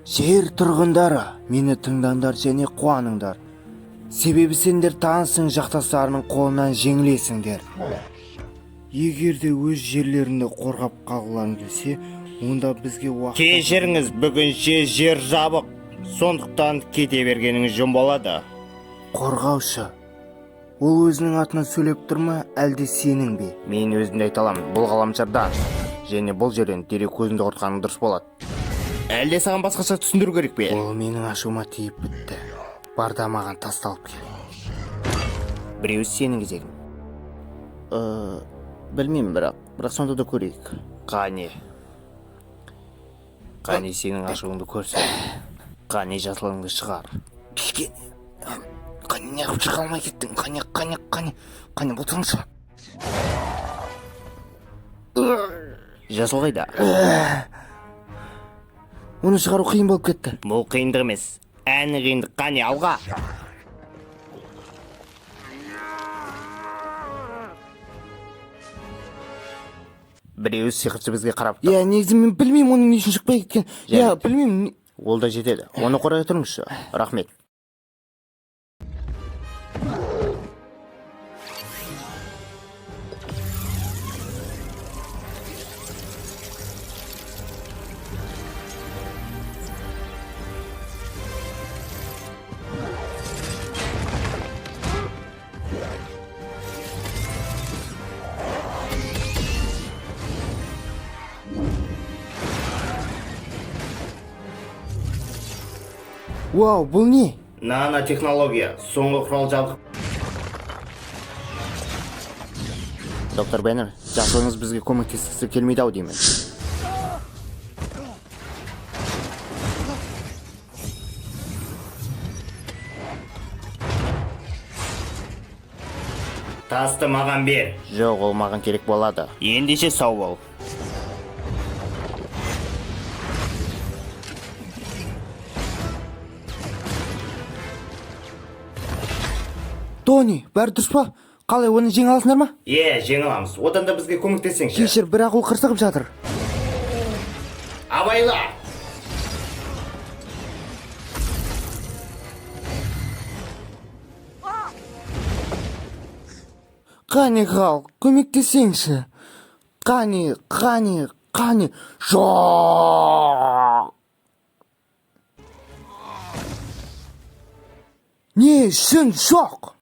Жер тұрғындары, мені тыңдаңдар және қуаныңдар. Себебі сендер танысың жақтастарының қолынан жеңілесіңдер. Егер де өз жерлеріңді қорғап қалғыларың келсе, онда бізге уақыт. Кешіріңіз, бүгінше жер жабық. Сондықтан кете бергеніңіз жөн болады. Қорғаушы. Ол өзінің атынан сөйлеп тұр ма, әлде сенің бе? Мен өзімді айта аламын, бұл ғаламшардан. Және бұл жерден дереу көзіңді құртқаның дұрыс болады. Әлде саған басқаша түсіндіру керек пе? Ол менің ашуыма тиіп бітті. Бар да маған тас алып кел. Біреуі сенің кезегің. Білмеймін бірақ, бірақ сонда да көрейік. Қане. Қане сенің ашуыңды көрсін. Қане жасылыңды шығар. Кішкене. Қане, неғып шыға алмай кеттің? Қане, қане, қане, қане, болсаңшы. Жасыл қайда? Оны шығару қиын болып кетті. Бұл қиындық емес. Әні қиындық. Қане алға. Біреуі сиқыршы бізге қарап тұр. Иә, негізі мен білмеймін оның не үшін шықпай кеткен. Иә, Жарайды. білмеймін. Ол да жетеді. Оны қорғай тұрыңызшы. Рахмет. Вау, бұл не? Нанотехнология. Соңғы құрал жабдық. Доктор Беннер, жасылыңыз бізге көмектескісі келмейді ау деймін. Тасты маған бер. Жоқ, ол маған керек болады. Ендеше сау бол. Тони, бәрі дұрыс па? Қалай, оны жеңе аласыңдар ма? Е, жеңе аламыз. Одан да бізге көмектессеңші. Кешір, бірақ ол қырсығып жатыр. Абайла! Қане, Халк, көмектесеңші. Қане, қане, қане. Жоқ! Не үшін жоқ?